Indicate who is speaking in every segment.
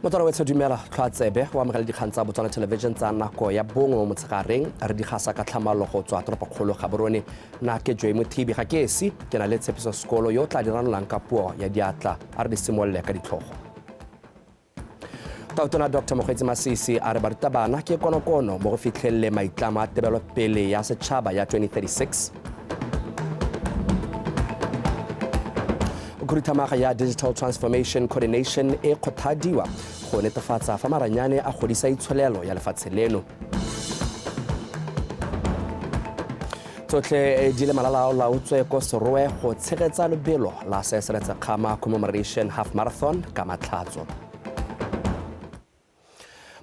Speaker 1: Motswana wetsho, dumela, tlhwa tsebe o amogela dikgang tsa Botswana Television tsa nako ya 1 mo motshegareng. Re di gasa ka tlhamallo go tswa toropokgolo Gaborone. Nna ke Joy Mothibi, ga ke esi, ke na le Tshepiso Sekolo yo o tla diranolang ka puo ya diatla. A re di simolole ka ditlhogo. Tautona Dr Mokgweetsi Masisi a re barutabana ke konokono mo go fitlhelele maitlamo a tebelopele ya setšhaba ya 2036. Khuduthamaga ya Digital Transformation Coordination e kgothadiwa go netefatsa fa maranyane a godisa itsholelo ya lefatshe leno. Tsotlhe di le malalaolaotswe ko Serowe go tshegetsa lobelo la Seeseletse Kgama Commemoration Half Marathon ka Matlhatso.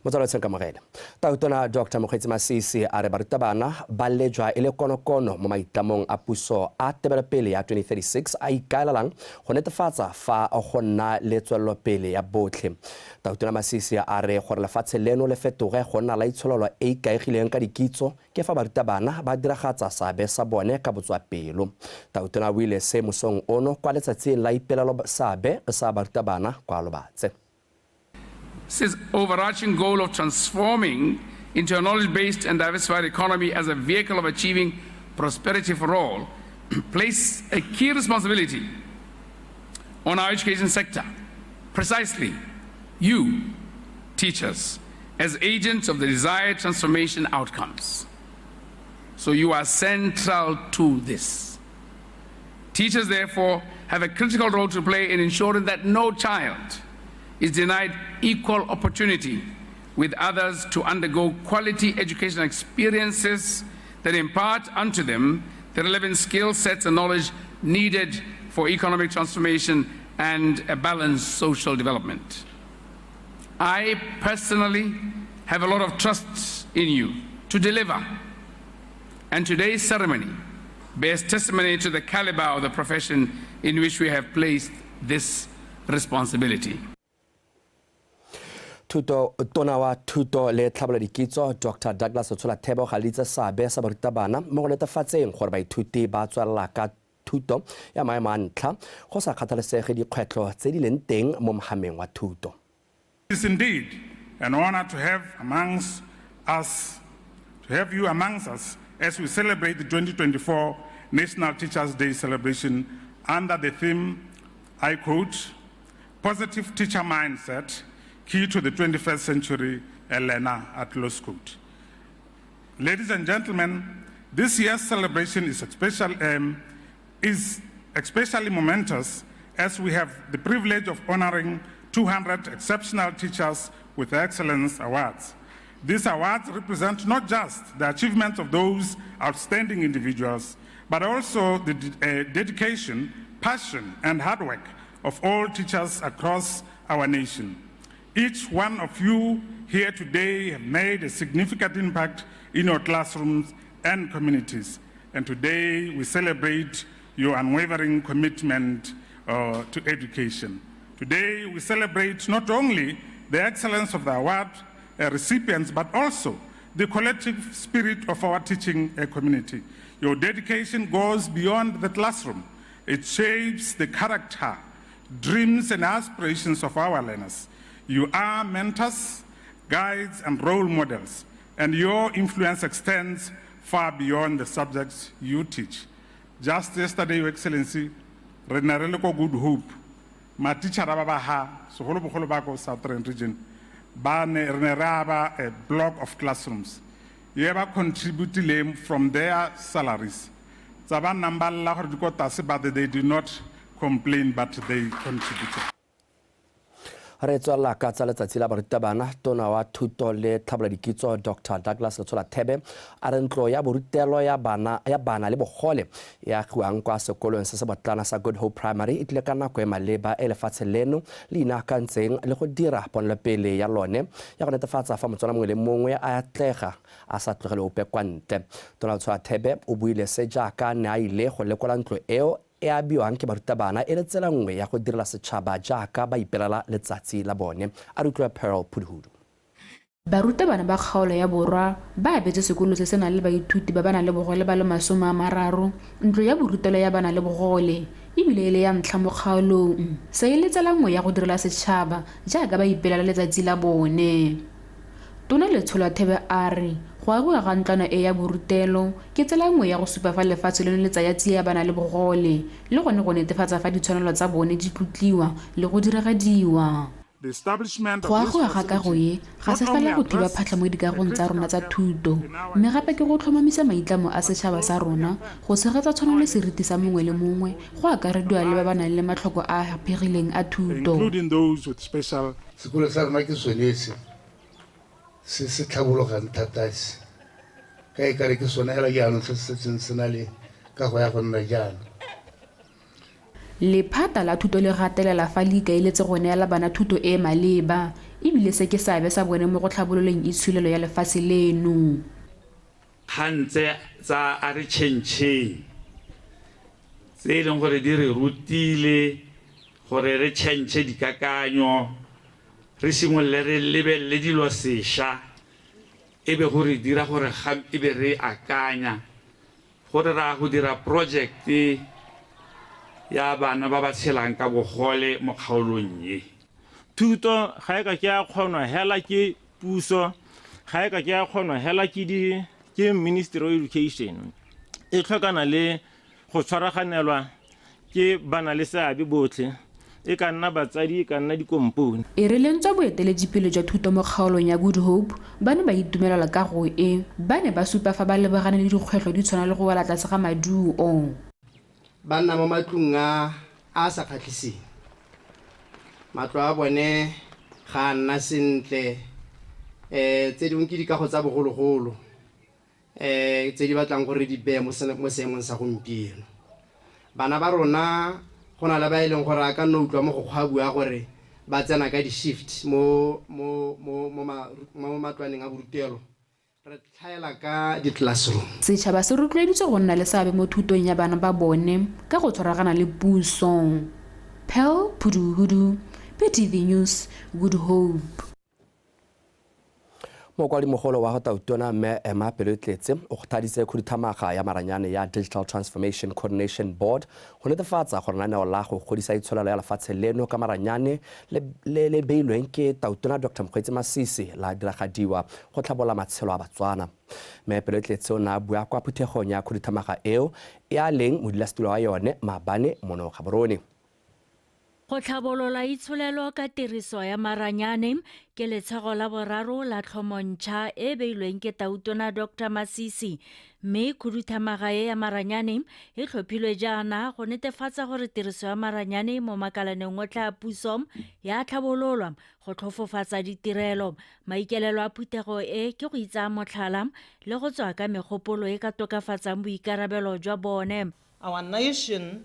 Speaker 1: Motswala Tshenkamogele, Tautona Dr Mokgweetsi Masisi a re barutabana ba lejwa e le konokono mo maitlamong a puso a tebelopele ya 2036 a ikaelelang go netefatsa fa go nna le tswelelopele ya botlhe. Tautona Masisi a re gore lefatshe leno le fetoge go nna la itsholelo e ikaegileng ka dikitso ke fa barutabana ba diragatsa seabe sa bone ka botswapelo. Tautona o buile se mosong ono kwa letsatsing la ipelelo seabe sa barutabana kwa Lobatse.
Speaker 2: His overarching goal of transforming into a knowledge-based and diversified economy as a vehicle of achieving prosperity for all place a key responsibility on our education sector. Precisely, you, teachers, as agents of the desired transformation outcomes. So you are central to this. Teachers, therefore, have a critical role to play in ensuring that no child is denied equal opportunity with others to undergo quality educational experiences that impart unto them the relevant skill sets and knowledge needed for economic transformation and a balanced social development. I personally have a lot of trust in you to deliver, and today's ceremony bears testimony to the caliber of the profession in which we have placed this responsibility.
Speaker 1: Thuto, tona wa thuto le tlhabololo dikitso Dr Douglas Letsholathebe o galitse seabe sa barutabana mo go netefatseng gore baithuti ba tswelela ka thuto ya maemo a ntlha go sa kgathalesege dikgwetlho tse di leng teng mo mohameng wa thuto.
Speaker 3: It is indeed an honor to have amongst us, to have you amongst us as we celebrate the 2024 National Teachers' Day celebration under the theme, I quote, "Positive Teacher Mindset, Key to the 21st Century Learner," at close quote. Ladies and gentlemen, this year's celebration is especially momentous as we have the privilege of honoring 200 exceptional teachers with Excellence Awards. These awards represent not just the achievements of those outstanding individuals, but also the dedication, passion, and hard work of all teachers across our nation. Each one of you here today have made a significant impact in your classrooms and communities. And today we celebrate your unwavering commitment to education. Today we celebrate not only the excellence of the award recipients, but also the collective spirit of our teaching community. Your dedication goes beyond the classroom. It shapes the character, dreams, and aspirations of our learners. You are mentors, guides, and role models, and your influence extends far beyond the subjects you teach. Just yesterday, Your Excellency, re ne re le ko Good Hope. Matitjhara ba ba ha, segolobogolo ba ko Southern Region, ba ne re ne re aba a block of classrooms. Ye ba contributileng from their salaries. Tsa ba nnang ba lla gore di ko tlase, but they did not complain, but they contributed.
Speaker 1: Re tswelela ka tsa letsatsi la barutabana. Tona wa thuto le tlhabololo dikitso Dr Douglas Letsholathebe a re ntlo ya borutelo ya bana le bogole e agiwang kwa sekolong se se botlana sa Good Hope Primary e tlile ka nako e maleba e lefatshe leno le inaakantseng le go dira ponelopele ya lone ya go netefatsa fa Motswana mongwe le mongwe a atlega a sa tlogele ope kwa ntle. Tona Letsholathebe o buile se jaaka ne a ile go lekola ntlo eo e abiwang ke barutabana e le tsela nngwe ya go direla setšhaba jaaka ba ipelela letsatsi la bone. A re utlwe Pearl Phuduhudu.
Speaker 4: Barutabana ba kgaolo ya Borwa ba abetse sekolo se se nang le baithuti ba ba nang le bogole ba le 30 ntlo ya borutelo ya ba nang le bogole. ebile e le ya ntlha mo kgaolong. Se e le tsela nngwe ya go direla setšhaba jaaka ba ipelela letsatsi la bone. Tona Letsholathebe a re go agiwa ga ntlwana e ya borutelo ke tsela nngwe ya go supa fa lefatshe leno le tsaya tsia bana le bogole le gone go netefatsa fa ditshwanelo tsa bone di tlotliwa le go diragadiwa. Go agiwa ga kago e ga se fela go thiba phatlha mo dikagong tsa rona tsa thuto, mme gape ke go tlhomamisa maitlamo a setšhaba sa rona go tshegetsa tshwanelo le seriti sa mongwe le mongwe, go akarediwa le ba ba nang le matlhoko a a haphegileng a thuto.
Speaker 5: Sekolo sa rona ke sone se se se tlhabologang thata se, ka e kare ke sone hela jaanong se se setseng se na le kago ya go nna jaana.
Speaker 4: Lephata la thuto le gatelela fa le ikaeletse go neela bana thuto e e maleba, ebile se ke seabe sa bone mo go tlhabololeng itsholelo ya lefatshe leno.
Speaker 6: Kgang tse tsa a re tšhentšheng tse e leng gore di re rutile gore re tšhentšhe dikakanyo, re simolole re lebelele dilo sešwa, e be gore dira gore e be re akanya gore ra go dira project ya bana ba ba tshelang ka bogole mo kgaolong e.
Speaker 7: Thuto ga e ka ke ya kgonwa hela ke puso, ga e ka ke ya kgonwa hela ke di ke Ministry of Education. E tlhokana le go tshwaraganelwa ke bana le seabe botlhe, e ka nna batsadi, e ka nna dikompone.
Speaker 4: E re lentswa boeteledipele jwa thuto mo kgaolong ya Good Hope ba ne ba itumelela kago e, ba ne ba supa fa ba lebagane le dikgwetlho di tshwana le go wela tlase ga maduo.
Speaker 8: Ba nna mo matlong a a sa kgatlhiseng, matlo a bone ga a nna sentle, tse dingwe ke dikago tsa bogologolo, tse di batlang gore di beye mo seemong sa gompieno. Bana ba rona go na le ba e leng gore a ka nna utlwa mo go kgwa bua gore ba tsena ka di-shift mo matlwaneng a borutelo, re tlhaela ka di-classroom.
Speaker 4: Setšhaba se rotloeditswe go nna le seabe mo thutong ya bana ba bone ka go tshwaragana le puso. Pearl Phuduhudu, BTV News, Good Hope.
Speaker 1: Mokwadimogolo wa go Tautona Mme Emma Pelotletse o kgothaditse khuduthamaga ya maranyane ya Digital Transformation Coordination Board go netefatsa gore lenaneo la go godisa itsholelo ya lefatshe leno ka maranyane le le beilweng ke Tautona Dr. Mokgweetsi Masisi la diragadiwa go tlhabola matshelo a Batswana. Mme Pelotletse o ne a bua kwa phuthegong ya khuduthamaga eo e a leng modulasetulo wa yone maabane mono Gaborone.
Speaker 9: Go tlhabolola itsholelo ka tiriso ya maranyane ke letshego la boraro la tlhomontšha e beilweng ke Tautona Dr. Masisi, mme khuduthamaga e ya maranyane e tlhophilwe jaana go netefatsa gore tiriso ya maranyane mo makalaneng otlhe a puso ya tlhabololwa go tlhofofatsa ditirelo. Maikelelo a phuthego e ke go itsaya motlhala le go tswa ka megopolo e ka tokafatsang boikarabelo jwa bone.
Speaker 10: Our nation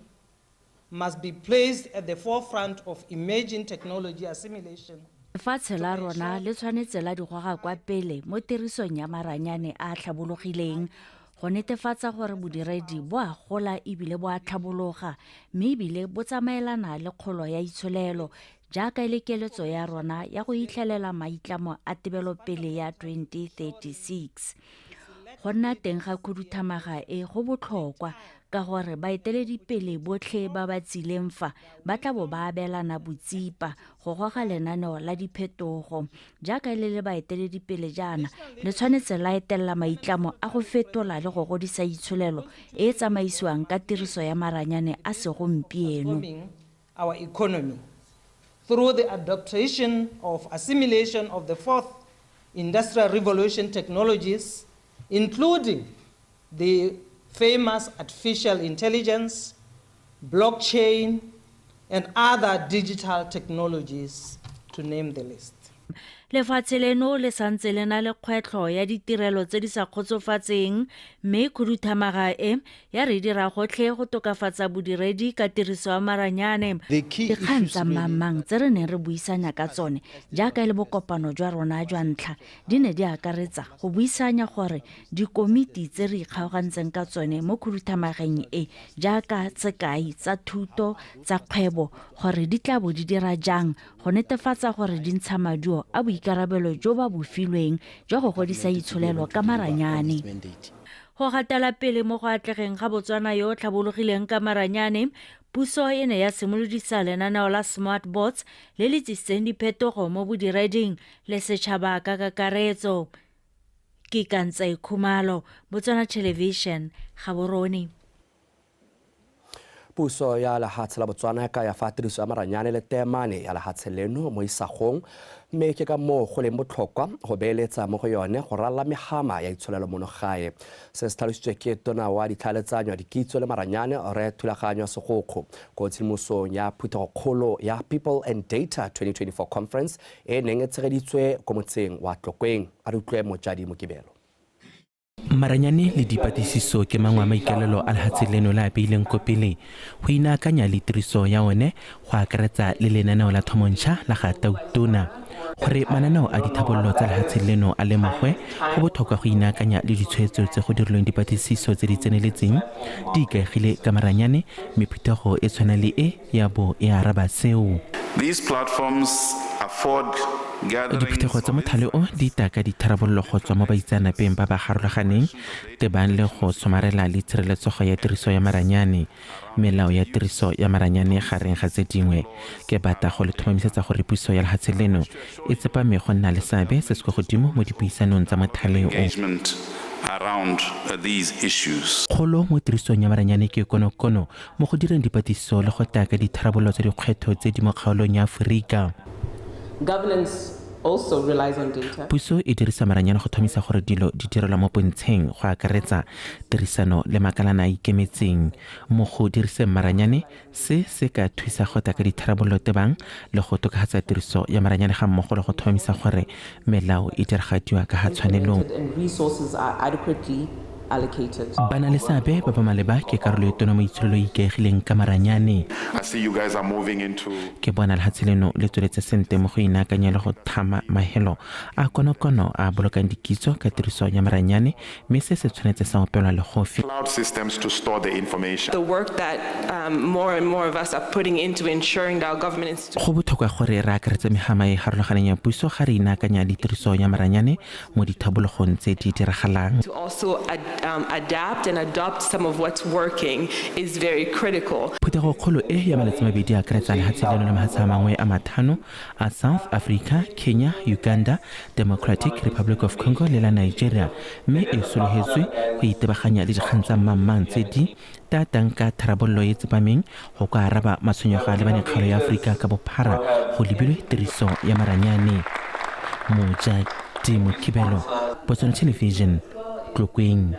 Speaker 10: must be placed at the forefront of emerging technology assimilation.
Speaker 9: Lefatshe la rona le tshwanetse la di goga kwa pele mo tirisong ya maranyane a a tlhabologileng go netefatsa gore bodiredi bo a gola ebile bo a tlhabologa, mme ebile bo tsamaelana le kgolo ya itsholelo jaaka e le keletso ya rona ya go itlhelela maitlamo a tebelopele ya 2036. Go nna teng ga khuduthamaga e go botlhokwa ka gore baeteledipele botlhe ba ba tsileng fa ba tla bo ba abelana botsipa go goga lenaneo la diphetogo. Jaaka e le le baeteledipele jaana, le tshwanetse la etelela maitlamo a go fetola le go godisa itsholelo e e tsamaisiwang ka tiriso ya maranyane a segompieno.
Speaker 10: Our economy through the adaptation of assimilation of the fourth industrial revolution technologies, including the famous artificial intelligence, blockchain, and other digital technologies, to name the list.
Speaker 9: Lefatshe leno le santse le na le kgwetlho ya ditirelo tse di sa kgotsofatseng, mme khuduthamaga e ya re dira gotlhe go tokafatsa bodiredi ka tiriso ya maranyane. Dikgang tsa mamang tse re neng re buisanya ka tsone jaaka e le bokopano jwa rona jwa ntlha di ne di akaretsa go buisanya gore dikomiti tse re ikgaogantseng ka tsone mo khuduthamageng e jaaka sekai tsa thuto tsa kgwebo gore di tla bo di dira jang go netefatsa gore di ntsha maduo a boikarabelo jo ba bo filweng jwa go godisa itsholelo ka maranyane. Go gatela pele mo go atlegeng ga Botswana yo o tlhabologileng ka maranyane, Puso e ne ya simolodisa lenaneo la Smart Boards le le tsisitseng diphetogo mo bodireding le setšhaba ka kakaretso. Ke Kantse Khumalo, Botswana Television, Gaborone.
Speaker 1: Puso ya lehatshe la Botswana ka ya fa tiriso ya maranyane le teemane ya lehatshe leno mo isagong, mme ke ka moo go leng botlhokwa go beeletsa mo go yone go ralala megama ya itsholelo mono gae. Se se tlhalositswe ke tona wa ditlhaeletsanyo, dikitso le maranyane, Rre Thulaganyo Segokgo, ko tshimosong ya phuthegokgolo ya People and Data 2024 Conference e neng e tshegeditswe ko motseng wa Tlokweng. A re utlwe Mojadi Mokibelo.
Speaker 11: Maranyane le dipatlisiso ke mangwe a maikaelelo a lehatshe leno le a beileng ko pele go inaakanya le tiriso ya one, go akaretsa le lenaneo la thomontšha la ga Tautona. Gore mananeo a dithabololo tsa lehatshe leno a lemogwe, go botlhokwa go inaakanya le ditshwetso tse go dirilweng dipatlisiso tse di tseneletseng di ikaegile ka maranyane, mme phuthego e tshwana le e ya bo e araba seo.
Speaker 12: These platforms afford
Speaker 11: Diphuthego tsa mothale o di taka ditharabololo go tswa mo baitseanapeng ba ba harologaneng tebang le go somarela le tshireletsego ya tiriso ya maranyane, melao ya tiriso ya maranyane gareng ga tse dingwe. Ke batla go le tlhomamisetsa gore puso ya lehatshe leno e tsepame go nna le seabe se se kwa godimo mo dipuisanong tsa mothale o.
Speaker 12: Engagement around these issues.
Speaker 11: Kgolo mo tirisong ya maranyane ke konokono mo go direng dipatlisiso le go taka ditharabololo tsa dikgwetlho tse di mo kgaolong ya Aforika.
Speaker 13: Governance also relies on data.
Speaker 11: Puso e dirisa maranyane go thomisa gore dilo di direlwa mo pontsheng, go akaretsa tirisano le makalana a ikemetseng. Mo go diriseng maranyane, se se ka thusa go taka ditharabololo tebang le go tokafatsa tiriso ya maranyane ga mmogo le go tlhomamisa gore melao e diragadiwa ka ga tshwanelong.
Speaker 13: And resources are adequately allocated.
Speaker 11: Ba na le seabe ba ba maleba ke karolo e tona mo itsholelo e ikaegileng ka maranyane.
Speaker 12: I see you guys are moving into
Speaker 11: Ke bona lehatshe leno le tsweletse sentle mo go inaakanya le go thama mahelo a konokono a bolokang dikitso ka tiriso ya maranyane, mme se se tshwanetse sa opelwa legofi.
Speaker 12: Cloud systems to store the information.
Speaker 13: The work that more and more of us are putting into ensuring that our government institutions
Speaker 11: Go botlhokwa gore re akaretse megama e harologaneng ya puso ga re inaakanya le tiriso ya maranyane mo dithabologong tse di diragalang.
Speaker 13: To also adapt and adopt some of what's working is very critical.
Speaker 11: Phuthegokgolo e ya malatsi mabedi a akaretsa lehatshe leno le mahatshe a mangwe a mathano a South Africa, Kenya, Uganda, Democratic Republic of Congo le la Nigeria, mme e sologetswe go itebaganya le dikgang tsa mmangmang tse di tatang ka tharabololo e tsepameng go ka araba matshwenyego a lebaneng kgaolo ya Aforika ka bophara go lebilwe tiriso ya maranyane. Mojadi Mokibelo, Botswana Television, Tlokweng.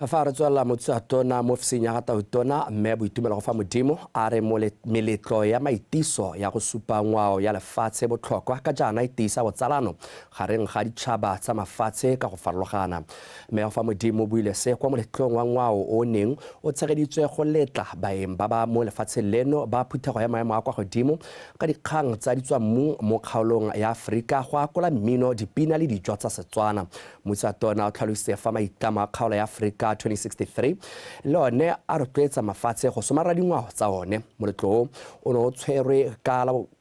Speaker 1: Fa re tswelela, mothusa-tona mo ofising ya ga Tautona, mme Boitumelo go fa Modimo, a re meletlo ya maitiso ya go supa ngwao ya lefatshe botlhokwa ka jaana e tiisa botsalano gareng ga ditšhaba tsa mafatshe ka go farologana. Mme go fa Modimo o buile se kwa moletlong wa ngwao o neng o tshegeditswe go letla baeng ba ba mo lefatsheng leno ba phuthego ya maemo a kwa godimo ka dikgang tsa ditswammung mo kgaolong ya Aforika go akola mmino, dipina le dijo tsa Setswana. Mothusa-tona o tlhalositse fa maitlamo a kgaolo ya Aforika 2063 le one a rotloetsa mafatshe go somarela dingwao tsa one. Moletlo o o ne o tshwerwe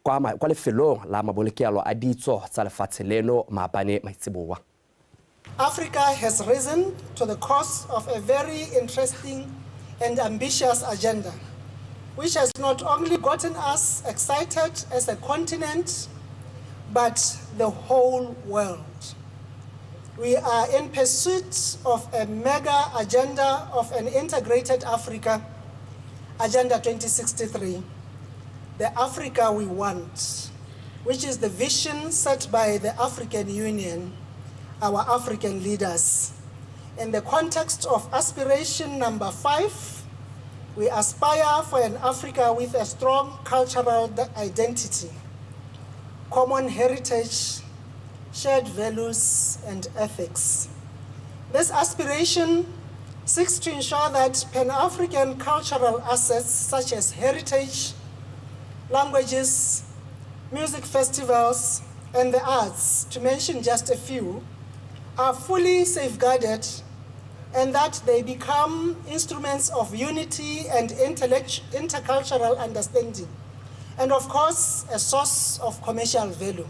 Speaker 1: kwa lefelong la mabolokelo a ditso tsa lefatshe leno maabane maitseboa.
Speaker 10: Africa has risen to the course of a very interesting and ambitious agenda, which has not only gotten us excited as a continent, but the whole world. We are in pursuit of a mega agenda of an integrated Africa, Agenda 2063, the Africa we want, which is the vision set by the African Union, our African leaders. In the context of aspiration number 5, we aspire for an Africa with a strong cultural identity, common heritage, shared values, and ethics. This aspiration seeks to ensure that Pan-African cultural assets such as heritage, languages, music festivals, and the arts, to mention just a few, are fully safeguarded and that they become instruments of unity and intercultural understanding, and of course, a source of commercial value.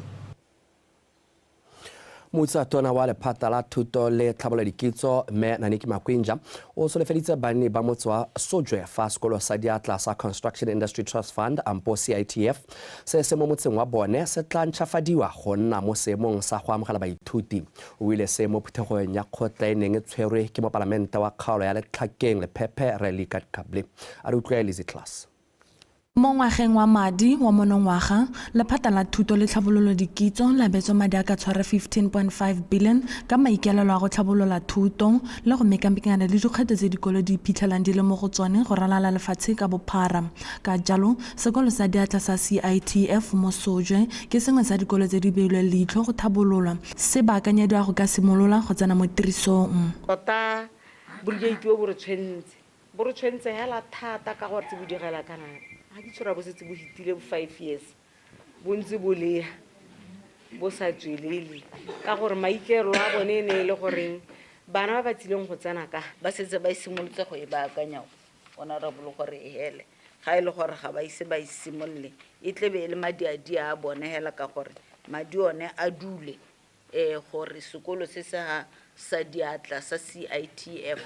Speaker 1: Motsatona wa lephata la thuto le tlhabololo dikitso mme Naniki Makwinja o solofeditse banni ba motse wa Sojwe fa sekolo sa diatla sa Construction Industry Trust Fund ampo CITF se se mo motseng wa bone se tla ntšhafadiwa go nna mo seemong sa go amogela baithuti. O ile se mo phuthegong ya kgotla e neng e tshwerwe ke mopalamente wa kgaolo ya Letlhakeng Lephephe Rre Likat Kable. A re utlwe Lizzy Class.
Speaker 14: Mo ngwageng wa madi wa monongwaga, lephata la thuto le tlhabololo dikitso la abetswe madi a ka tshwara 15.5 billion ka maikaelelo a go tlhabolola thuto le go mekamekana le dikgwetlho tse dikolo di iphitlhelang di le mo go tsone go ralala lefatshe ka bophara. Ka jalo, sekolo sa diatla sa CITF mo Sojwe ke sengwe sa dikolo tse di beilweng leitlho go tlhabololwa, se baakanyediwa go ka simolola go tsena mo tirisong.
Speaker 15: Tota borikeiti bo bo re tshwentse, bo re tshwentse hela thata ka gore tse bo direla kana ga ke tshwara bo setse bo hitile bo 5 years, bo ntse bo leha, bo sa tswelele ka gore maikaelelo a bone e ne e le goreng bana ba ba tsileng go tsena ka
Speaker 16: ba setse ba simolotse go e baakanya honorable gore e hele ga e le gore ga ba ise ba e simolole e tlebe e le madi a bone hela ka gore madi one a dule gore sekolo se sa diatla sa CITF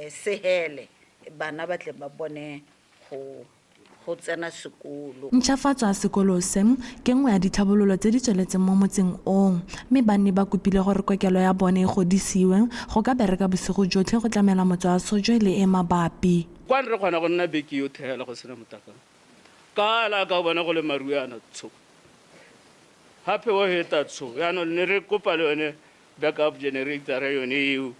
Speaker 16: se hele bana ba tle ba bone go tsena sekolo.
Speaker 14: Ntšhafatso ya sekolo se ke nngwe ya ditlhabololo tse di tsweletseng mo motseng oo, mme banni ba kopile gore kokelo ya bone e godisiwe go ka bereka bosigo jotlhe go tlamela motse wa Sojwe le e mabapi.
Speaker 17: Kwa re kgona go nna beke yotlhe hela go sena motlakase. Ka la ka bona go le maruana tsho. Hape wa heta tsho. Jaanong ne re kopa le yone backup generator yone eo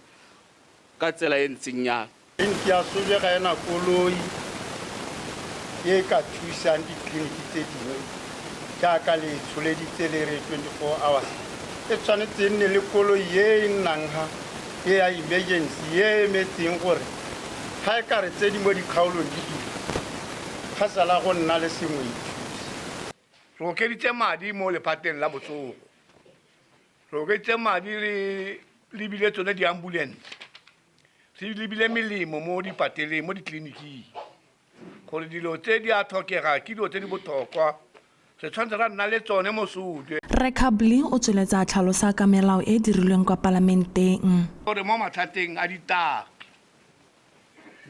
Speaker 17: ka tsela e ntseng jalo.
Speaker 18: Tleliniki ya Sojwe ga ena koloi e ka thusang ditleliniki tse dingwe jaaka le tsholeditse le re 24 hours. E tshwanetse e nne le koloi e e nnang ha e ya emergency e emetseng gore ga e ka re tse di mo dikgaolong di dule ga sala go nna le sengwe e thuse.
Speaker 19: Re okeditse madi mo lephateng la botsogo, re okeditse madi re lebile tsone di-ambulance, re lebile melemo mo dipateleng, mo ditleliniking, gore dilo tse di a tlhokega ke dilo tse di botlhokwa, re tshwanetse ra nna le tsone mo Sojwe.
Speaker 14: Rre Kably o tsweletse a tlhalosa ka melao e e dirilweng kwa palamenteng.
Speaker 19: Gore mo mathateng a ditagi,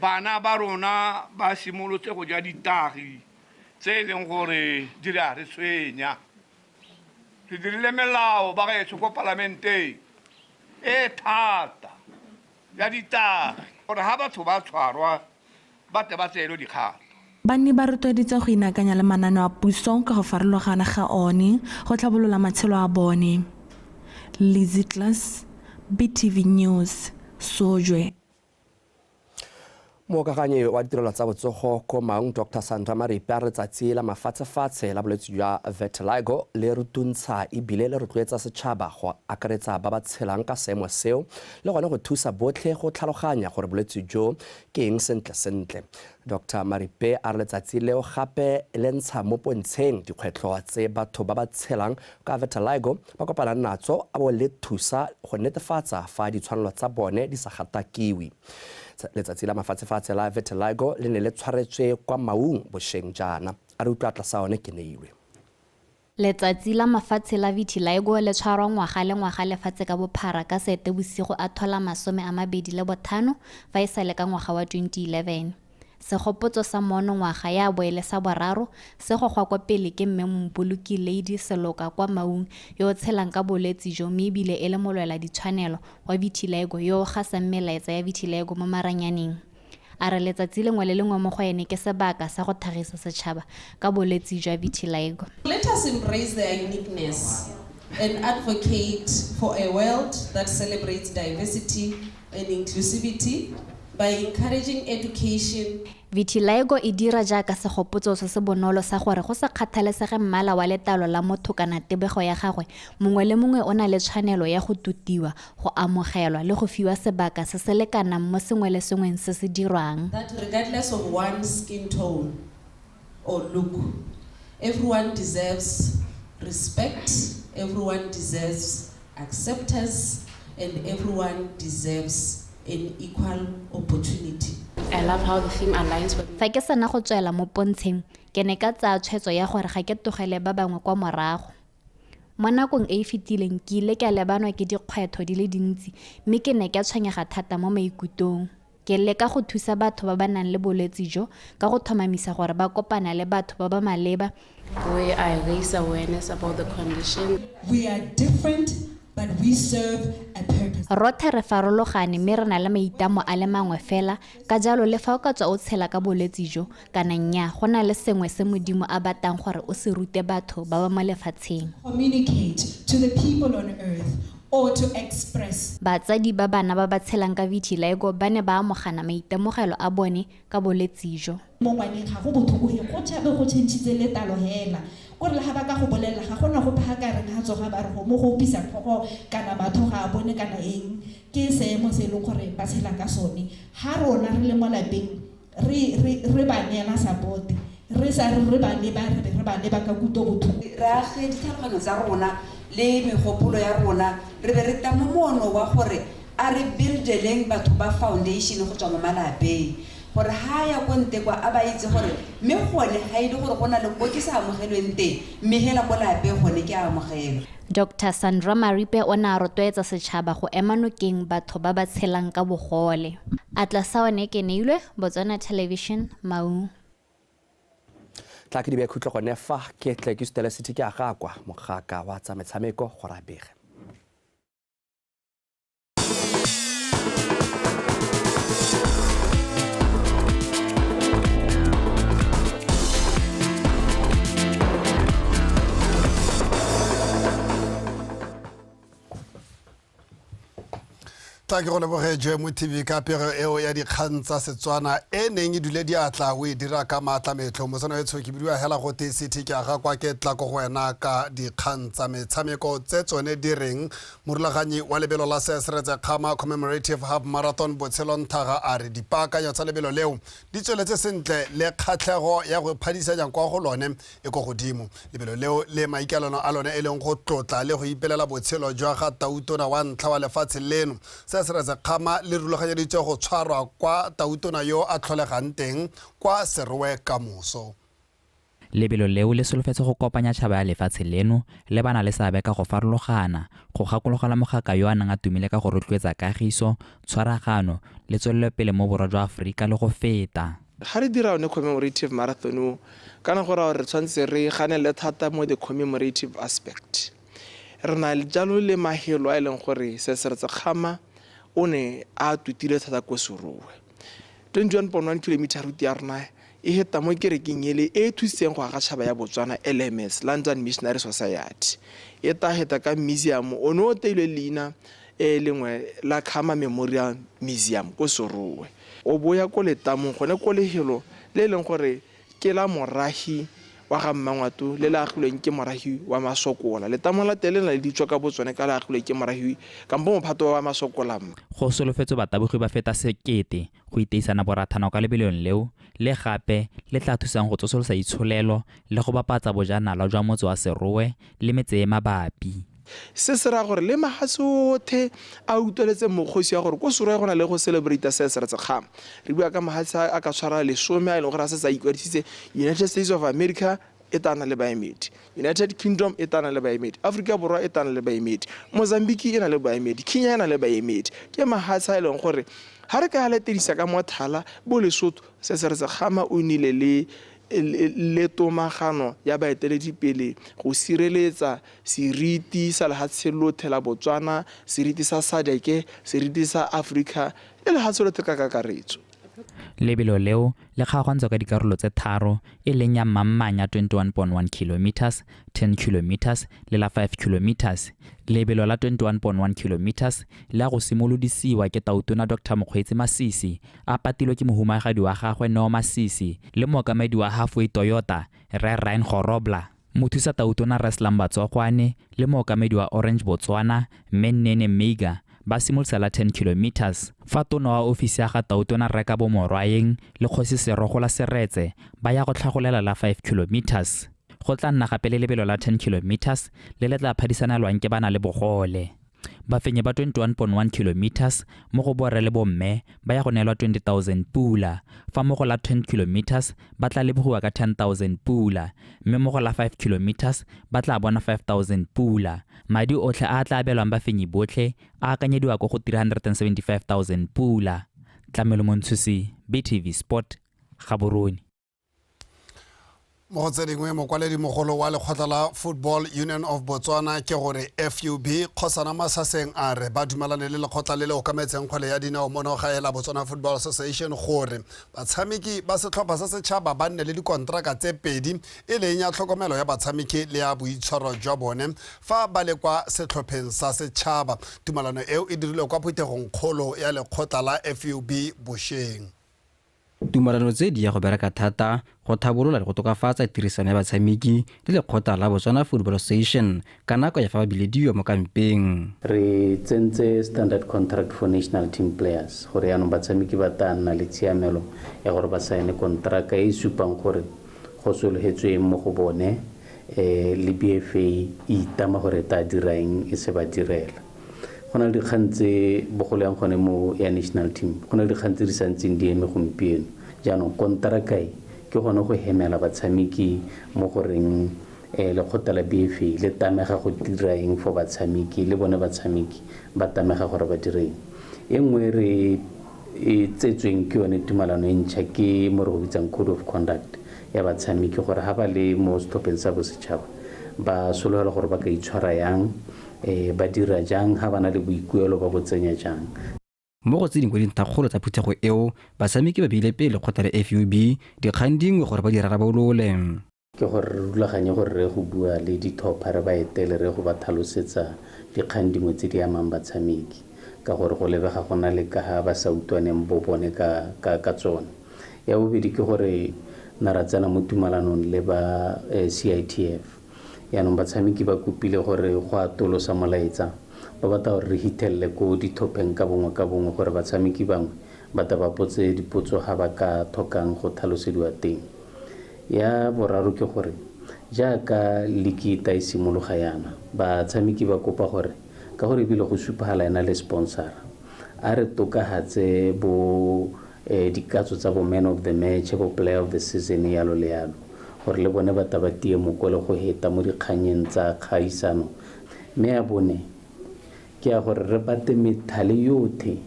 Speaker 19: bana ba rona ba simolotse go ja ditagi tse e leng gore di re a re tshwenya. Re dirile melao ba gaetsho ko palamenteng e thata ya ditagi gore ha batho ba tshwarwa ba tle ba tseelwe dikgato.
Speaker 14: Banni ba rotloeditswe go inaakanya le mananeo a puso ka go farologana ga one go tlhabolola matshelo a bone. Lizzy Class, BTV News, Sojwe.
Speaker 1: Mookaganyi wa ditirelo tsa botsogo ko Maung Dr Sandra Maripe a re letsatsi la mafatshefatshe la bolwetse jwa vitiligo le rutuntsha ebile le rotloetsa setšhaba go akaretsa ba ba tshelang ka seemo seo le gone go thusa botlhe go tlhaloganya gore bolwetse jo ke eng sentle sentle. Dr Maripe a re letsatsi leo gape le ntsha mo pontsheng dikgwetlho tse batho ba ba tshelang ka vitiligo ba kopanang natso a bo le thusa go netefatsa fa ditshwanelo tsa bone di sa gatakiwe. Letsatsi la mafatshefatshe la vitiligo le ne le tshwaretswe kwa Maung bošeng jaana. A re utlwa tlasa one ke neilwe.
Speaker 20: Letsatsi la mafatshe la vitiligo le tshwarwa ngwaga le ngwaga lefatshe ka bophara ka Seetebosigo a tlhola 25 fa e sale ka ngwaga wa 2011. Segopotso sa monongwaga ya bo e le sa boraro se gogwa kwa pele ke mme Mompoloki Lady Seloka kwa Maung yo o tshelang ka bolwetse jo mme ebile e le molwela ditshwanelo wa vitiligo yo o gasang melaetsa ya vitiligo mo maranyaneng. A re letsatsi lengwe le lengwe mo go ene ke sebaka sa go tlhagisa setšhaba ka bolwetse jwa vitiligo.
Speaker 21: Let us embrace their uniqueness and advocate for a world that celebrates diversity and inclusivity by encouraging education.
Speaker 20: Vitiligo e dira jaaka segopotso se se bonolo sa gore go sa kgathalesege mmala wa letlalo la motho kana tebego ya gagwe, mongwe le mongwe o na le tshwanelo ya go tutiwa, go amogelwa le go fiwa sebaka se se lekanang mo sengwe le sengweng se se dirwang.
Speaker 21: That regardless of one's skin tone or look, everyone deserves respect, everyone deserves acceptance, and everyone deserves an equal opportunity.
Speaker 4: I love how the theme aligns with
Speaker 20: Fa ke sena go tswela mo pontsheng, ke ne ka tsaya tshwetso ya gore ga ke tlogele ba bangwe kwa morago. Mo nakong e e fetileng ke ile ka lebanwa ke dikgwetlho di le dintsi mme ke ne ka tshwenyega thata mo maikutlong. Ke leka go thusa batho ba ba nang le bolwetse jo ka go tlhomamisa gore ba kopana le batho ba ba maleba.
Speaker 21: Where I raise awareness about the condition.
Speaker 2: We are different, but we serve a purpose.
Speaker 20: Rothe re farologane mme re na le maitlamo a le mangwe fela, ka jalo le fa o ka tswa o tshela ka bolwetse jo kana nnyaa, go na le sengwe se Modimo a batlang gore o se rute batho ba ba mo lefatsheng.
Speaker 2: Communicate to the people on earth or to express.
Speaker 20: Batsadi ba bana ba ba tshelang ka vitiligo ba ne ba amogana maitemogelo a bone ka bolwetse jo.
Speaker 2: Mo ngwaneng ga go botlhoko he, go tšhabe go tšhentšhitse letlalo hela. Kore le ga ba ka go bolelela ga gona gope ga ka reng ga tsoga ba re go mo go opisa tlhogo kana batho ga a bone kana eng. Ke seemo se e leng gore ba tshela ka sone. Ha rona re le mo lapeng re ba neela support, re sa re ba leba, re be re ba leba ka kutlo botlhoko.
Speaker 22: Re age ditlhaloganyo tsa rona le megopolo ya rona, re be re tla mo moono wa gore a re buildeleng batho ba foundation go tswa mo malapeng, gore ha ya ko nte kwa a ba itse gore mme gone ga e le gore go na le ko ke sa amogelweng teng, mme hela ko lapeng gone ke a amogelwa.
Speaker 20: Dr Sandra Maripe o ne a rotloetsa setšhaba go ema nokeng batho ba ba tshelang ka bogole. Atlasaone Keneilwe, Botswana Television, Maun.
Speaker 1: Tla ke di be khutlo gone fa ke tle ke sutele city ke aga kwa mogaka wa tsa metshameko gore a bege.
Speaker 23: Tla ke go leboge Jomo TV ka pego eo ya dikgang tsa Setswana e neng e dule diatla o e dira ka maatlametlo. Motsana etsho ke bidiwa hela go te city ke aga kwa ke tla ko go wena ka dikgang tsa metshameko tse tsone di reng. Morulaganyi wa lebelo la Seretse Khama Commemorative Half Marathon Botshelo Nthaga a re dipaakanyo tsa lebelo leo di tsweletse sentle le kgatlhego ya go phadisanya kwa go lone e ko godimo. Lebelo leo le maikaelelo a lone e leng go tlotla le go ipelela botshelo jwa ga Tautona wa ntlha wa lefatshe leno. Seretse Khama le rulaganyeditswe go tshwarwa kwa Tautona yo a tlholegang teng kwa Serowe kamoso.
Speaker 24: Lebelo leo le solofetse go kopanya tšhaba ya lefatshe leno le bana le seabe ka go farologana, go gakologela mogaka yo a neng a tumile ka go rotloetsa kagiso, tshwaragano le tswelelopele mo borwa jwa Aforika le go feta.
Speaker 25: Ga re dira one commemorative marathon o, kana go raya gore re tshwanetse re ganele thata mo the commemorative aspect. Re na le jalo le mahelo a e leng gore Seretse Khama o ne a tutile thata ko Serowe. 21.1 km route ya rona e heta mo kerekeng ele e thusitseng go aga tšhaba ya Botswana LMS, London Missionary Society. E ta heta ka museum o ne o teilwe leina e lengwe la Khama Memorial Museum ko Serowe. O boya ko letamong gone ko lehelo le leng gore ke la morahi wa ga Mmangwato le le agilweng ke morahi wa Masokola. Letamo la teng le na le ditswa ka botsone ka le agilweng ke morahi kampo mophato wa Masokola.
Speaker 24: Go solofetswe batabogi ba feta 1,000 go iteisana borathana ka lebelong leo le gape le tla thusang go tsosolosa itsholelo le go bapatsa bojanala jwa motse wa Serowe le metse e mabapi.
Speaker 25: Se se raya gore le mahatshe otlhe a utlweletse mokgosi wa gore ko Serowe go na le go celebrate Seretse Khama. Re bua ka mahatshe a ka tshwara 10 a e leng gore a setse a ikwadisitse. United States of America e tana le baemedi, United Kingdom e tana le baemedi, Afrika Borwa e tana le baemedi, Mozambique e na le baemedi, Kenya e na le baemedi. Ke mahatshe a e leng gore ga re ka latedisa ka mothala bo Lesotho, Seretse Khama o nnile le tomagano ya baeteledipele go sireletsa seriti sa lefatshe lotlhe la Botswana, seriti sa SADC, seriti sa Afrika le lefatshe lotlhe ka kakaretso.
Speaker 24: Lebelo leo le kgaogantswe ka dikarolo tse tharo e leng ya mammanya 21.1 km, 10 km le la 5 km. Lebelo la 21.1 km le a go simolodisiwa ke Tautona Dr Mokgweetsi Masisi a patilwe ke mohumagadi wa gagwe Neo Masisi le mookamedi wa Halfway Toyota Rre Ryan Gorobla, mothusa Tautona Rre Slumber Tsogwane le mookamedi wa Orange Botswana Mme Nnene Meiga ba simolotse la 10 km. Fa tona wa ofisi ya ga Tautona Rre Kabo Morwaeng le Kgosi Serogola Seretse ba ya go tlhagolela la 5 km. Go tla nna gape le lebelo la 10 km le le tla phadisanelwang ke bana le bogole. Bafenyi ba 21.1 kilometers mo go borre le bomme ba ya go neelwa 20,000 pula, fa mo go la 10 kilometers ba tla lebogiwa ka 10,000 pula, mme mo go la 5 kilometers ba tla bona 5,000 pula. Madi otlhe a tla abelwang bafenyi botlhe a akanyediwa ko go 375,000 pula. Tlamelo Montshusi, BTV Sport, Gaborone.
Speaker 23: Mo go tse dingwe, mokwaledi mogolo wa lekgotla la Football Union of Botswana, ke gore FUB, Kgosana Masaseng, a re ba dumalane le lekgotla le le okametseng kgwele ya dinao mono gae la Botswana Football Association gore batshameki ba setlhopha sa setšhaba ba nne le dikontraka tse pedi, e leng ya tlhokomelo ya batshameki le ya boitshwaro jwa bone fa ba le kwa setlhopheng sa setšhaba. Tumalano eo e dirilwe kwa phuthegong kgolo ya lekgotla la FUB bošeng.
Speaker 3: Tumalano tse di ya go bereka thata go thabolola le go tokafatsa tirisano ya batshameki le lekgotla la Botswana Football Association ka nako ya fa ba bilediwa mo kampeng.
Speaker 5: Re tsentse standard contract for national team players gore yaanong batshameki ba tla nna le tshiamelo ya gore ba saene kontraka e e supang gore go sologetsweng mo go bone, le BFA e itama gore e tla dira eng e se ba direla. Go na le dikgang tse bogolo yang gone mo ya national team, go na le dikgang tse di santseng di eme gompieno. Jaanong kontraka e ke gone go hemela batshameki mo goreng lekgotla la BFA le tamega go dira eng for batshameki, le bone batshameki ba tamega gore ba dire eng. E nngwe re e tsetsweng ke yone tumalano e ntšha ke mo re go bitsang code of conduct ya batshameki, gore ha ba le mo setlhopheng sa bosetšhaba ba sologela gore ba ka itshwara yang, ba dira jang, ha ba na le boikuelo ba bo tsenya jang.
Speaker 3: Mo go tse dingwe dintlhakgolo tsa phuthego eo, batshameki ba beile pele lekgotla la FUB dikgang dingwe gore ba di rarabolole.
Speaker 5: Ke gore re rulaganye gore re go bua le ditlhopha, re ba etele, re go ba tlhalosetsa dikgang dingwe tse di amang batshameki, ka gore go lebega go na le ka ha ba sa utlwaneng bo bone ka tsone. Ya bobedi ke gore na ra tsena mo tumalanong le ba CITF. Yaanong batshameki ba kopile gore go atolosa molaetsa, ba batla gore re hithelle ko ditlhopheng ka bongwe ka bongwe gore batshameki bangwe ba tla ba potse dipotso ga ba ka tlhokang go tlhalosediwa teng. Ya boraro ke gore jaaka liki e ta e simologa yana, batshameki ba kopa gore ka gore ebile go supagala ena le sponsor, a re tokagatse bo dikatso tsa bo man of the match, bo player of the season, yalo le yalo, gore le bone ba tla ba tie moko le go heta mo dikganyeng tsa kgaisano. Mme ya bone ke ya gore re bate methale yotlhe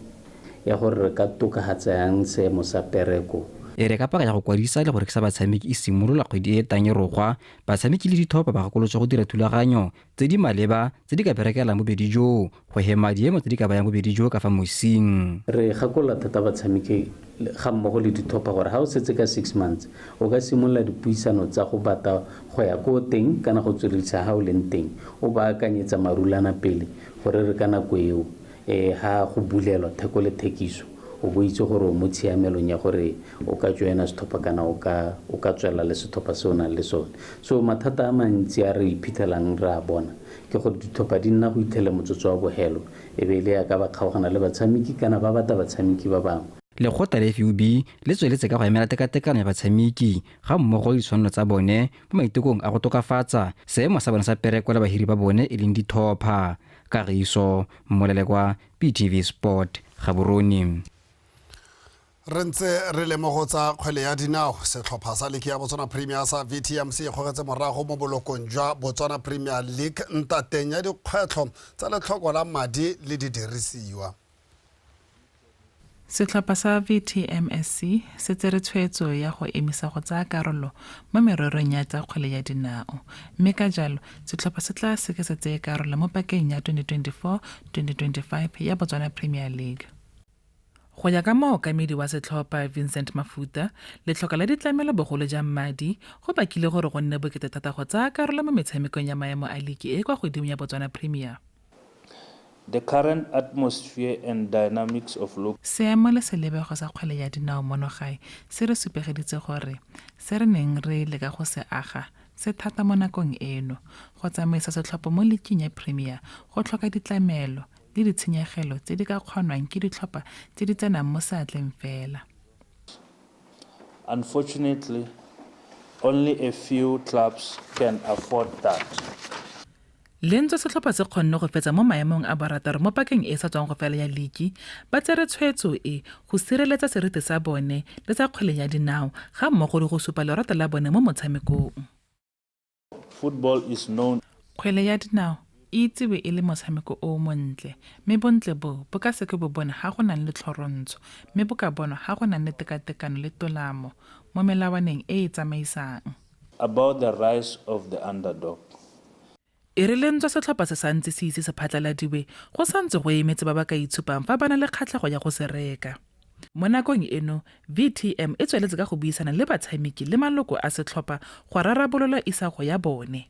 Speaker 5: ya gore re ka tokagatsa yang seemo sa pereko.
Speaker 3: E re ka paka ya go kwadisa le go rekisa batshameki e simolola kgwedi e tang e rogwa, batshameki le ditlhopha ba gakolotswe go dira thulaganyo tse di maleba tse di ka berekelang bobedi joo go hema diemo tse di ka bayang bobedi joo ka fa mosing.
Speaker 5: Re gakolola thata batshameki ga mmogo le ditlhopha gore ha o setse ka 6 months o ka simolola dipuisano tsa go bata go ya ko teng kana go tsweledisa ha o leng teng, o baakanyetsa marulana pele gore re ka nako eo ha go bulelwa theko le thekiso o bo itse gore o mo tshiamelong ya gore o ka joina setlhopha kana o ka tswelela le setlhopha se o nang le sone. So mathata a mantsi a re iphitlhelang re a bona ke gore ditlhopha di nna go itlhele motsotso wa bogelo, e be e le yaka ba kgaogana le batshameki kana ba batla batshameki ba bangwe.
Speaker 3: Lekgotla la FUB le tsweletse ka go emela tekatekano ya batshameki ga mmogo le ditshwanelo tsa bone mo maitekong a go tokafatsa seemo sa bone sa pereko le bahiri ba bone e leng ditlhopha. Kagiso Mmolelekwa, BTV Sport, Gaborone.
Speaker 23: Re ntse re le mo go tsa kgwele ya dinao, setlhopha sa ligi ya Botswana Premier sa VTMC e gogetse morago mo bolokong jwa Botswana Premier League ntateng ya dikgwetlho tsa letlhoko la madi le didirisiwa.
Speaker 6: Setlhopha sa VTMSC se tsere tshwetso ya go emisa go tsaya karolo mo mererong ya tsa kgwele ya dinao, mme ka jalo setlhopha se tla seke se tseye karolo mo pakeng ya 2024-2025 ya Botswana Premier League. Go ya ka mookamedi wa setlhopha Vincent Mafuta, letlhoka la ditlamelo bogolo jang madi go bakile gore go nne bokete thata go tsaya karolo mo metshamekong ya maemo a ligi e kwa godimo ya Botswana Premier.
Speaker 7: The current atmosphere and dynamics of local
Speaker 6: Seemo le selebego sa kgwele ya dinao mono gae se re supegeditse gore se re neng re leka go se aga se thata mo nakong eno. Go tsamaisa setlhopha mo liking ya Premier go tlhoka ditlamelo le ditshenyegelo tse di ka kgonwang ke ditlhopha tse di tsenang mo seatleng fela.
Speaker 7: Unfortunately, only a few clubs can afford that.
Speaker 6: Le ntswa setlhopha se kgonne go fetsa mo maemong a borataro mo pakeng e e sa tswang go fela ya liki, ba tsere tshwetso e go sireletsa seriti sa bone le sa kgwele ya dinao ga mmogo le go supa lerato la bone mo motshamekong.
Speaker 7: Football is known.
Speaker 6: Kgwele ya dinao e itsiwe e le motshameko o o montle, mme bontle bo bo ka seke bo bonwe ga go nang le tlhorontsho, mme bo ka bonwa ga go nang le tekatekano le tolamo mo melawaneng e e tsamaisang.
Speaker 7: About the rise of the underdog.
Speaker 6: E re le ntswa setlhopha se santse se ise se phatlaladiwe, go santse go emetse ba ba ka itshupang fa ba na le kgatlhego ya go se reka. Mo nakong eno, VTM e tsweletse ka go buisana le batshameki le maloko a setlhopha go rarabolola isago ya bone.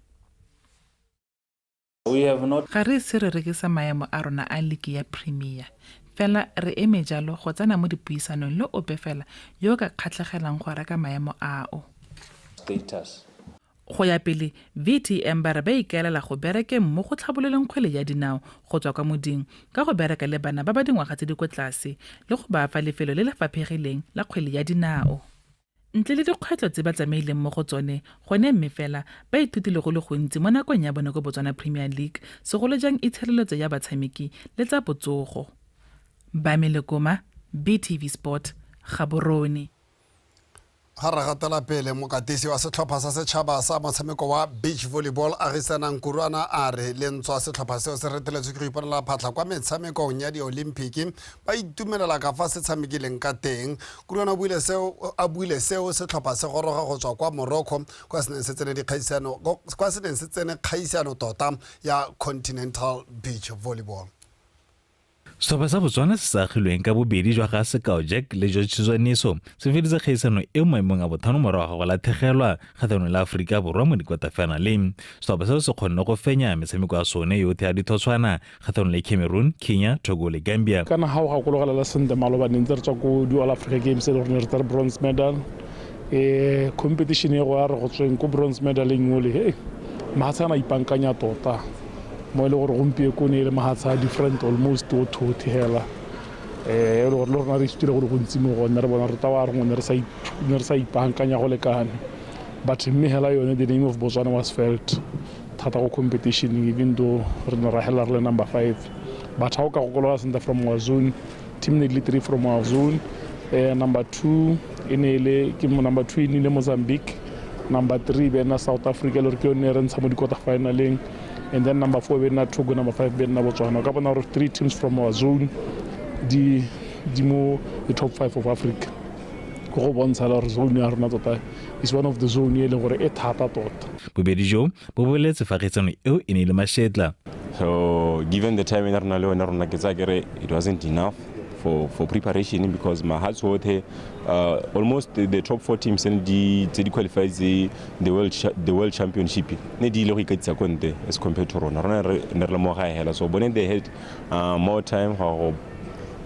Speaker 7: We have not.
Speaker 6: Ga re ise re rekise maemo a rona a liki ya Premier, fela re eme jalo go tsena mo dipuisanong le ope fela yo o ka kgatlhegelang go reka maemo ao.
Speaker 7: Status.
Speaker 6: Go ya pele, VTM ba re ba ikaelela go berekeng mo go tlhabololeng kgwele ya dinao go tswa kwa moding ka go bereka le bana ba ba dingwaga tse di kwa tlase le go ba fa lefelo le le faphegileng la kgwele ya dinao. Ntle le dikgwetlho tse ba tsamaileng mo go tsone, gone mme fela ba ithutile go le gontsi mo nakong ya bone ko Botswana Premier League, segolo jang itshireletso ya batshameki le tsa botsogo. Bame Lekoma, BTV Sport, Gaborone.
Speaker 23: Ga re gatela pele, mokatisi wa setlhopha sa setšhaba sa motshameko wa beach volleyball Agisanang Kurwana a re le ntswa setlhopha seo se reteletswe ke go iponela phatlha kwa metshamekong ya di-olympic ba itumelela ka fa se tshamekileng ka teng. Kurwana o buile seo a buile seo setlhopha se goroga go tswa kwa Morocco kwa se neng se tsene dikgaisano kwa se neng se tsene kgaisano tota ya Continental Beach Volleyball.
Speaker 8: Setlhopha sa Botswana se se agilweng ka bobedi jwa ga Sekao Jack le George Tshizwaniso se feditse kgaisano eo maemong a bothano morago ga go latlhegelwa kgatlhanong le Aforika Borwa mo dikwatafinaleng. Setlhopha seo se kgonne go fenya metshameko ya sone yotlhe ya dithotswana kgatlhanong le Cameroon, Kenya, Togo le Gambia.
Speaker 9: Kana ga o gakologelela sentle maloba ne ntse re tswa ko di-All Africa Games e le gore ne re tsere bronze medal. Competition e go ya re go tsweng ko bronze medaleng ole, hey, mahatshe a na ipankanya tota mo e le gore gompieko ne e le mahatshe a different almost o thothe hela. E le gore le rona re ithutile go le gontsi mo go one, re bona re tawa re ne re sa ipankanya go lekane, but mme hela yone the name of Botswana was felt thata go competition, even though re ne ra hela re le number 5. But ha o ka gokologa sentle from our zone, team ne le 3 from our zone, number 2 e ne le ke number 2 e ne le Mozambique, number 3 be nna South Africa le gore ke yone re ntsha mo di-quarter finaleng, and then number 4 be nna Togo, number 5 be nna Botswana. O ka bona gore 3 teams from our zone di mo the top 5 of Africa. Go go bontsha gore zone ya rona tota is one of the zone e leng gore e thata tota.
Speaker 8: Bobedi jo bo boletse fa kgaisano eo e ne e le mashetla.
Speaker 11: So given the time e ne re na le yone rona, ke tsaya kere it wasn't enough for preparation, because mahatshe otlhe, almost the top 4 teams tse di qualified the world championship ne di ile go ikatisa ko ntle as compared to rona. Rona ne re le mo gae hela, so bone they had more time go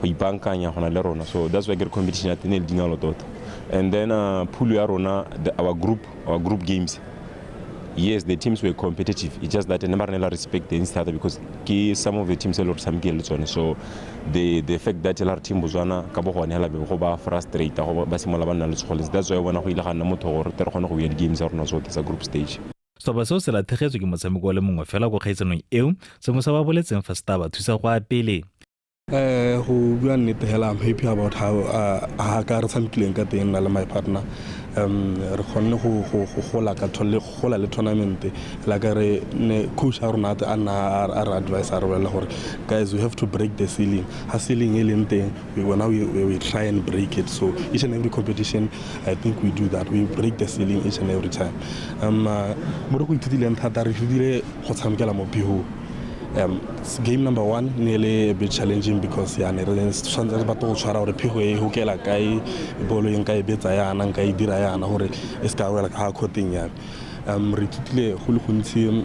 Speaker 11: ipankanya gona le rona, so that's why ke re competition ya teng e le dingalo tota. And then pool ya rona, our group games, yes, the teams were competitive. It's just that never really respect the starter because some of the teams are some le tsone. So the fact that la team Botswana ka bo gone hela be go ba frustrate go ba simola ba nna le tsholetse. That's why bona go ile ga nna motho gore re kgone go win games tsa rona tsotlhe tsa group stage.
Speaker 8: Setlhopha seo se latlhegetswe ke motshameko o le mongwe fela ko kgaisanong eo, sengwe sa ba boletseng fa se tla ba thusa go ya pele.
Speaker 12: Go bua nnete hela, I'm happy about how ha ka re tshamekileng ka teng nna le my partner. Re kgonne go gola ka gola le tournament la ka re ne coach a rona a nna a re advise a re bolela gore guys, we have to break the ceiling. Ha ceiling e leng teng, we try and break it. So each and every competition, I think we do that. We break the ceiling each and every time. Mo re go ithutileng thata, re ithutile go tshamekela mo phehong. Game number 1 nearly a bit challenging because ya ne re tshwanetse re batla go tshwara gore phego e hokela kae, bolo e nka e betsa yana, nka e dira yana gore e se ka wela ka khoteng ya. Re ithutile go le gontsi.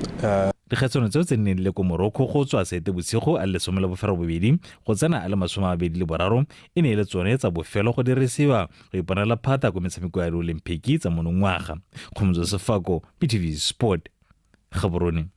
Speaker 8: Dikgaisano tseo tse nneng le ko Morocco go tswa Seetebosigo a le 18 go tsena a le 23 e ne e le tsone tsa bofelo go dirisiwa go iponela phata ko metshameko ya di-Olympic tsa monongwaga. Kgomotso Sefako, BTV Sport, Gaborone.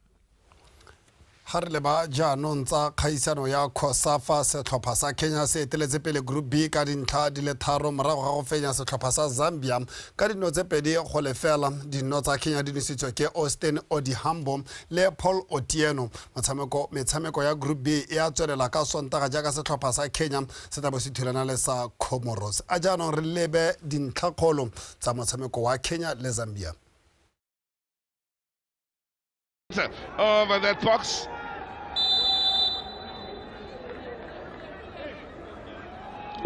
Speaker 23: Ga re leba jaanong tsa kgaisano ya COSAFA, setlhopha sa Kenya se eteletse pele Group B ka dintlha di le 3 morago ga go fenya setlhopha sa Zambia ka dino tse 2-0. Dino tsa Kenya di nositswe ke Austin Odihambo le Paul Otieno. Metshameko ya Group B e a tswelela ka Sontaga jaaka setlhopha sa Kenya se tla bo se thulana le sa Comoros. A jaanong re lebe dintlhakgolo tsa motshameko wa Kenya le Zambia.
Speaker 10: Over that box.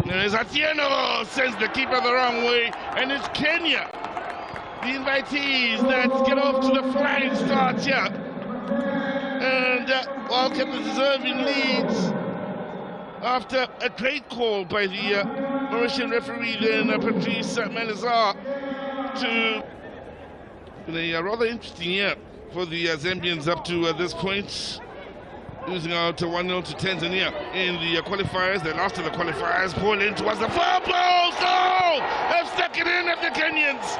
Speaker 10: There's Atieno, sends the keeper the wrong way, and it's Kenya, the invitees, that get off to the flying start here. And well, kept the deserving leads after a great call by the Mauritian referee then, Patrice Manazar, to the rather interesting year for the Zambians up to this point, losing out to 1-0 to Tanzania in the qualifiers. They lost to the qualifiers. Paul in towards the far post. Oh! They've stuck it in at the Kenyans.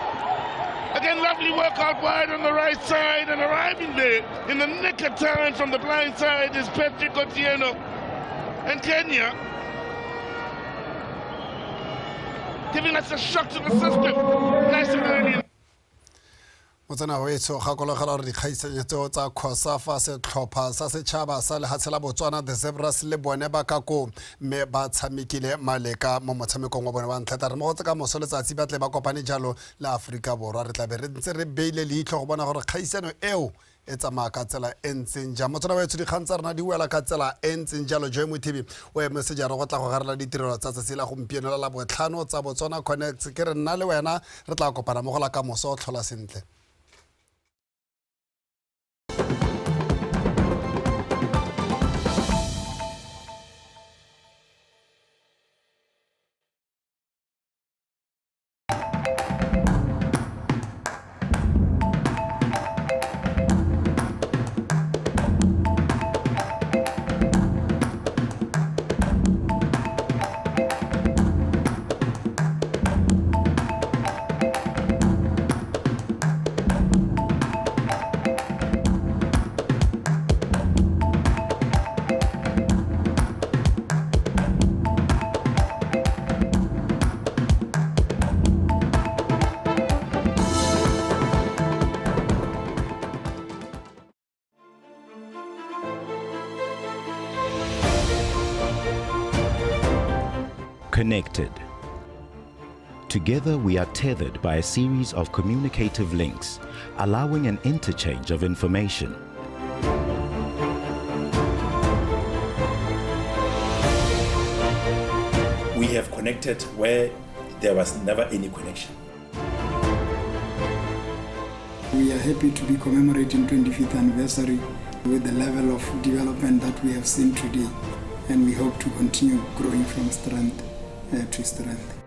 Speaker 10: Again, lovely work out wide on the right side, and arriving there in the nick of time from the blind side is Patrick Otieno. And Kenya giving us a shock to the system. Nice and early.
Speaker 23: Motsana wetso gakologela gore dikgaisanyo tseo tsa COSAFA, setlhopha sa setšhaba sa lehatshe la Botswana the Zebras le bone ba ka koo, mme ba tshamekile maleka mo motshamekong wa bone wa ntlha. Tla re mo go tse ka moso letsatsi ba tle ba kopane jalo le Aforika Borwa. Re tla be re ntse re beile leitlho go bona gore kgaisano eo e tsamaya ka tsela e ntseng jang. Motsana wetso, dikgang tsa rona di wela ka tsela e ntseng jalo. Joy Mothibi o eme sejaro go tla go garela ditirelo tsa tsatsi la gompieno la Labotlhano tsa Botswana Connect. Ke re nna le wena re tla kopana mo go la ka moso. O tlhola sentle.
Speaker 13: Connected. Together we are tethered by a series of communicative links, allowing an interchange of information.
Speaker 15: We have connected where there was never any connection.
Speaker 16: We are happy to be commemorating 25th anniversary with the level of development that we have seen today, and we hope to continue growing from strength to strength.